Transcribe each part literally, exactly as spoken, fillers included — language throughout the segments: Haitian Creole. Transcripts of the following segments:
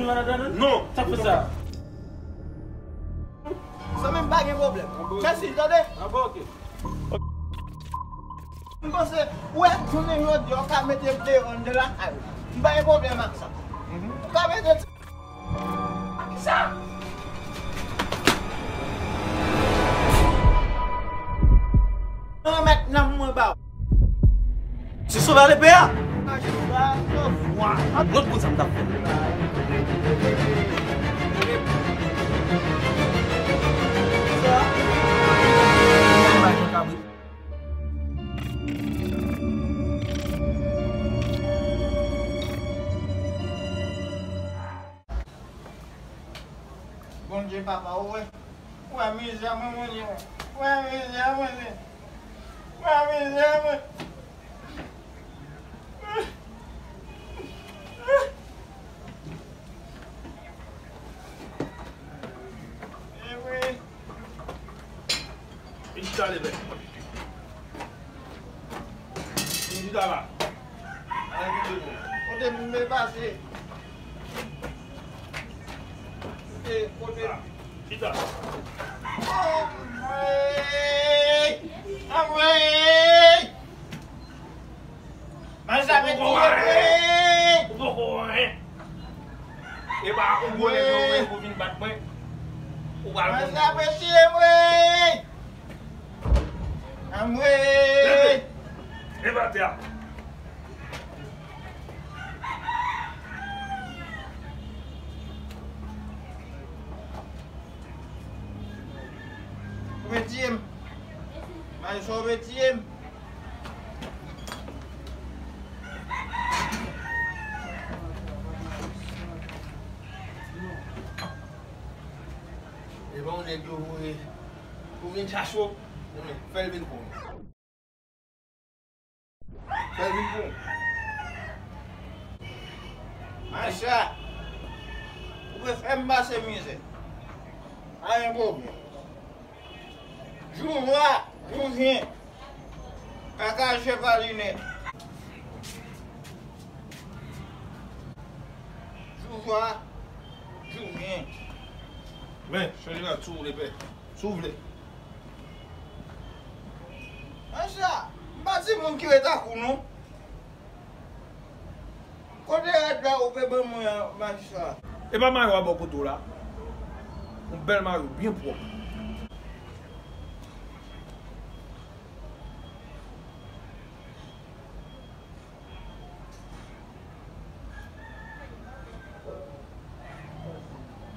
Non. Sa k fè sa? Zanmi m, pa gen pwoblèm. Mèsi, tande? Anba, ok. M panse, ou wè, jounen jodi a, ou ka mete m deyò anndan lakay ou. M pa gen pwoblèm ak sa. Ou ka mete. Sa! Mwen remèt nanm mwen ba ou. Se sovè lepè a. Mwen t konn sa m t ap fè. Bondye papa, ou wè, ou wè mizè mwen, Bondye, ou wè mizè mwen, ou wè mizè mwen. Vin chita, lepè. Vin chita la. Kote m pase? Kote, kote? Chita. Anmwey! Anmwey! Manje sa vle tiye mwen! Ou poko wè anyen. E pa yon gwo nèg yo voye pou vin bat mwen. Ou pral konn. Manje sa vle tiye mwen! Anmwey! Leve! Leve atè a! Ou vle tiye m? Manje sa w vle tiye m? E pa yon nèg yo voye pou vin chache w, fè l vin pou ou. Fè l vin pou ou. Macha, ou pe fè m pase mizè. Pa gen pwoblèm. Jou vwa, jou vyen. Kaka je pa linèt. Jou vwa, jou vyen. Men, chanje la tou, lepè. Si w vle. Macha, m pa timoun ki ret ak ou, non. Kote rad la ou pe ban mwen an, macha? E pa mayo a bò kote w la? Yon bèl mayo, byen pwòp.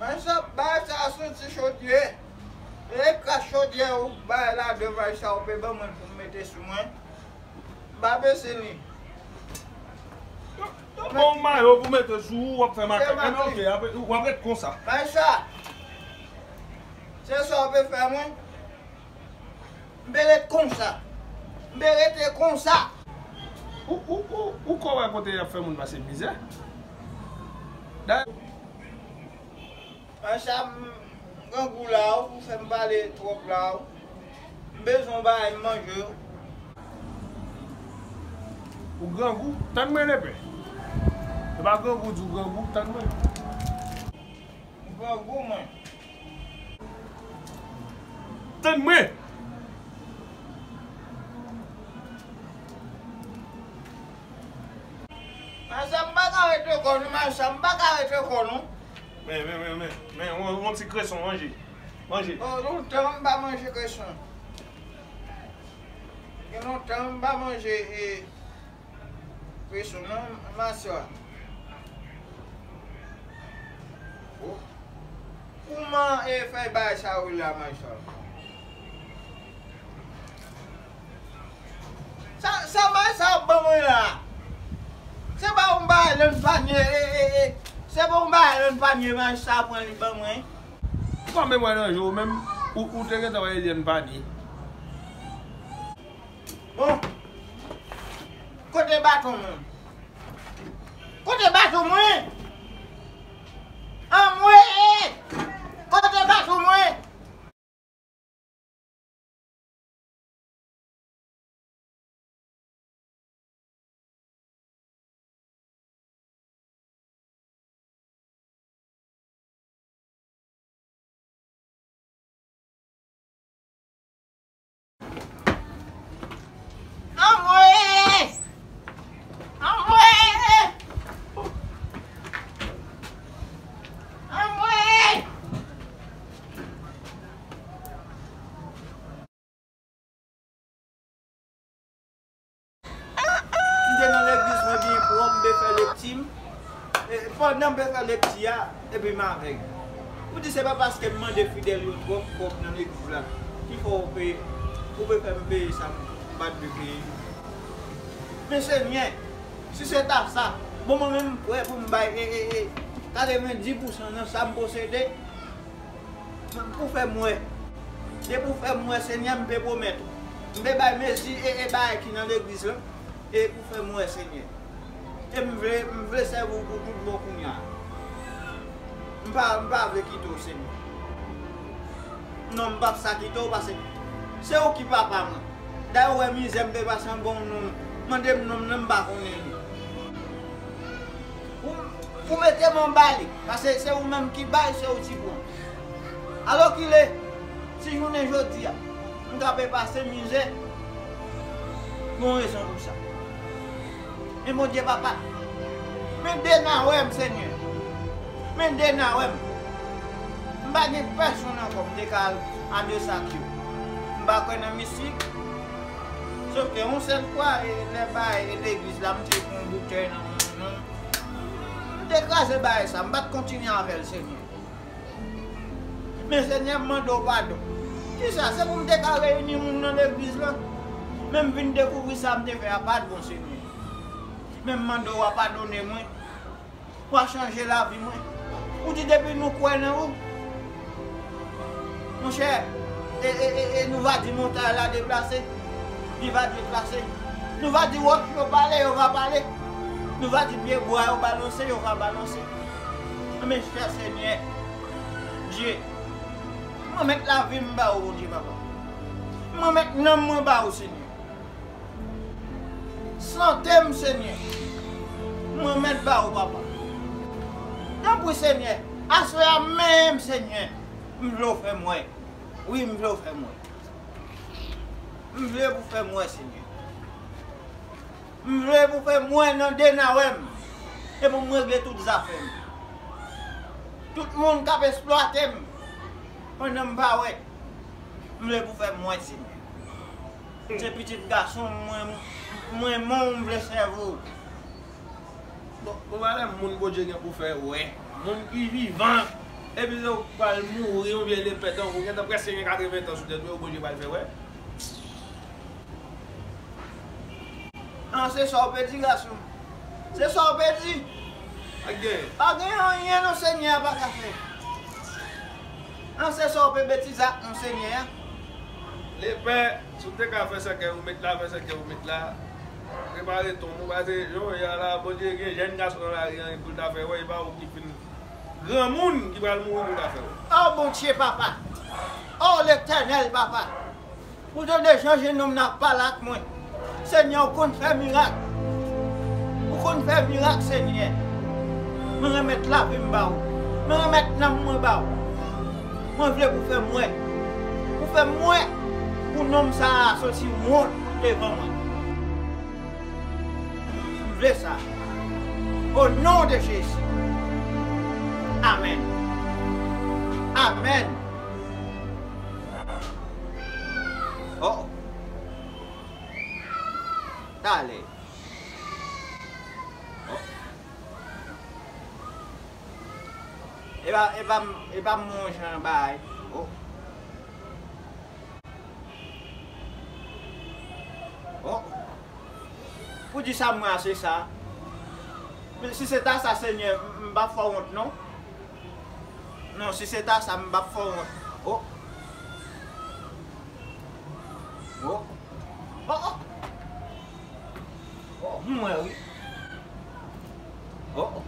Macha, bagay sa a santi chodyè. E kras chodyè ou bay ladan, macha, ou pe ban mwen pou m mete sou mwen. M pa bezwen li. Yo, yo ba w mayo pou mete sou ou, w ap fè makak. Ebyen, ok, w ap ret konsa. Macha, se sa w pe fè mwen? M pe ret konsa. M pe rete konsa. Ou, ou, ou, ou ko wè kote y ap fè moun pase mizè? Da- Macha, m grangou la, ou fè m pale twòp la. M bezwen yon bagay m manje. Ou grangou? Tann mwen, lepè. E pa grangou di w grangou, tann mwen. M grangou, mwen. Tann mwen! Macha, m pa ka ret ankò non, macha, m pa ka ret ankò non. Men, men, men, men, men, yon, yon ti kreson, manje. Manje. Oh, lontan m pa manje kreson. Gen lontan m pa manje, e, kreson non, maswa. Oh. Kouman e fèy bagay sa yo la, macha? Sa, sa bagay sa ap ban mwen la? Se pa yon bagay nan panye, e, e, e. Se pa yon bagay nan panye, macha pran li ban mwen. Ou pa menm wè nan je w menm, ou, ou te gentan wè li nan panye. Bon. Kote baton mwen? Kote baton mwen? Anmwey! Kote baton mwen? Bon, m te fè lekti m. E, pandan m te fè lekti a, epi m avèg. Ou di se pa paske m mande fidèl yo twòp kòb nan legliz la ki fè w pe, ou pe fè m peye sa m pa t dwe peye. Men Senyè, si se ta sa, bon, mwen menm m prè pou m bay, e, e, e, katrevenndis pousan nan sa m posede, pou fè m wè. Depi w fè m wè, Senyè, m pe pwomèt ou. M pe bay mezi e, e bagay ki nan legliz la, e pou fè m wè, Senyè. E m vle, m vle sèvi w pou tout bon kounye a. M pa, m pa vle kite w, Senyè. Non, m p ap sa kite w, paske se ou ki papa mwen. Dayè, ou wè mizè m te pase anba yon nonm. Mande m nonm nan, m pa konnen li. Ou, ou mete m anba li, paske se ou menm ki bay, se ou ki pran. Alòkile, si jounen jodi a, m ta pe pase mizè, gen yon rezon pou sa. Men Bondye papa, men de n a wè m, Senyè. Men de n a wè m. M pa gen pèsonn ankò m te ka al adrese ak yo. M pa kwè nan mistik. Sòf ke yon sèl fwa, e, lè bay, e, legliz la, m te pran yon boutèy nan men m. M te kraze bagay sa, m pa t kontinye avè l, Senyè. Men Senyè, m mande w padon. Kisa? Se pou m te ka reyini moun nan legliz la? Men m vin dekouvri sa m te fè a pa t bon, Senyè. Men m mande w a padone mwen. W a chanje lavi mwen. Ou di depi nou kwè nan ou, monchè, e, e, e, e nou va di montay la deplase, li va deplase. Nou va di wòch yo pale, yo va pale. Nou va di pye bwa yo balanse, yo va balanse. Men chè Senyè Dye, mwen met lavi m ba ou, Bondye papa. Mwen met nanm mwen ba ou, Senyè. Sante m, Senyè. Mwen met ba ou, papa. Tanpri, Senyè. Aswè a menm, Senyè. M vle w fè m wè. Wi, m vle w fè m wè. M vle pou w fè m wè, Senyè. M vle pou w fè m wè nan de n a wè m. E pou m regle tout zafè m. Tout moun k ap eksplwate m pandan m pa wè. M vle pou w fè m wè, Senyè. Se pitit gason mwen, mwen menm m vle sèvi w. Bon, bon, valè moun Bondye gen pou fè wè. Moun ki vivan. Epi lè w pral mouri, yon vye lepè tankou w gentan prèske gen katreven tan sou tèt ou, Bondye pral fè wè. An, se sa w pe di, gason. Se sa w pe di. Pa gen. Pa gen anyen non Senyè a pa ka fè. An, se sa w pe betize ak non Senyè a. Lepè, si w te ka fè sèkèy ou met la, fè sèkèy ou met la. Repare tonm ou, paske jan w ye a la, Bondye gen jèn gason nan lari an pou l ta fè wè, e pa ou ki fin granmoun ki pral mouri pou l ta fè wè. O Bondye, papa! O Letènèl, papa! Ou tande jan jennonm nan ap pale ak mwen. Senyè, ou konn fè mirak. Ou konn fè mirak, Senyè. Mwen remèt lavi m ba ou. Mwen remèt nanm mwen ba ou. Mwen vle pou fè m wè. Pou fè m wè pou nonm sa a soti wont devan mwen. M vle sa. O non de Jezi. Amèn. Amèn. Oh. Talè. Oh. E pa, e pa, e pa mwen jan bay. Oh. Oh. Pou di sa mwen a se sa. Men si se ta sa, Senyè, m, m p ap fè w wont non. Non, si se ta sa, m p ap fè w wont. Oh. Oh. Oh, oh. Oh, m wè wi. Oh, oh.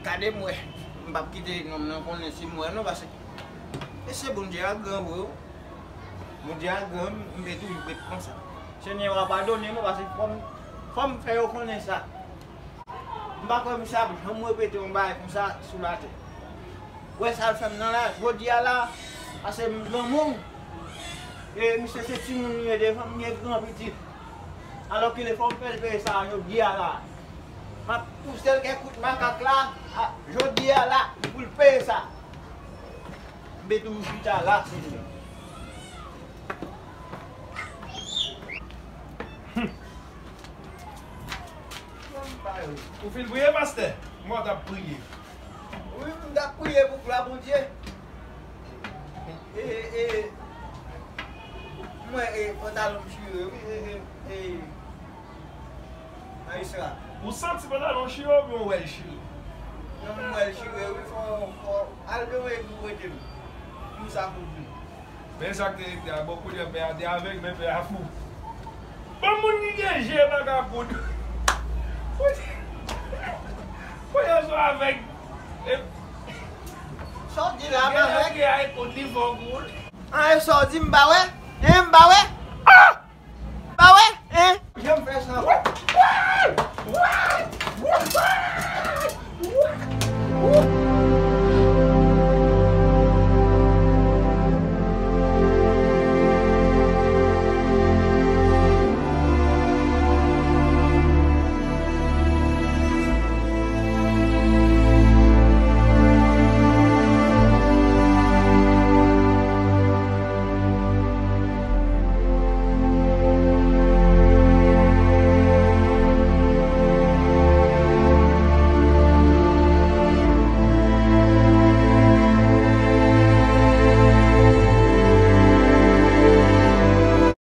Gade m wè. M p ap kite nonm nan konnen si m wè non, paske e se Bondye a gran vre wi. Bondye a gran, m, m te toujou ret konsa. Senyè, w a padone mwen, paske fò m, fò m fè yo konnen sa. M pa kwè misye ap janm repete yon bagay konsa sou latè. Wè sa l fè m nan la, jodi a la, paske m granmoun, e misye se timoun li ye devan m, m gen gran pitit. Alòkile fò m fè l peye sa jodi a la. M ap pouse l gen kout makak la, a, jodi a la, pou l peye sa. M te toujou chita la, Senyè. Humm. Ou fin priye, pastè? Mwen t ap priye. Wi, m t ap priye pou glwa Bondye. E, e, e, mwen, e, pantalon m chire, wi, e, e, e, Maestra. Ou santi pantalon chire oubyen ou wè l chire? Non, m wè l chire, wi, fò, fò, al demen epi w rete m. Pou sa kouvri. Men sa k te rete a, bon, kounye a, pè a te avèg, men pè a fou. Bon, moun ki gen je pa ka koud. Kounye a, sou avèg. E, Sa w di la, m gen avèg? Lè a, e koud li fò koud. An, e sa w di, m pa wè? Hein, m pa wè?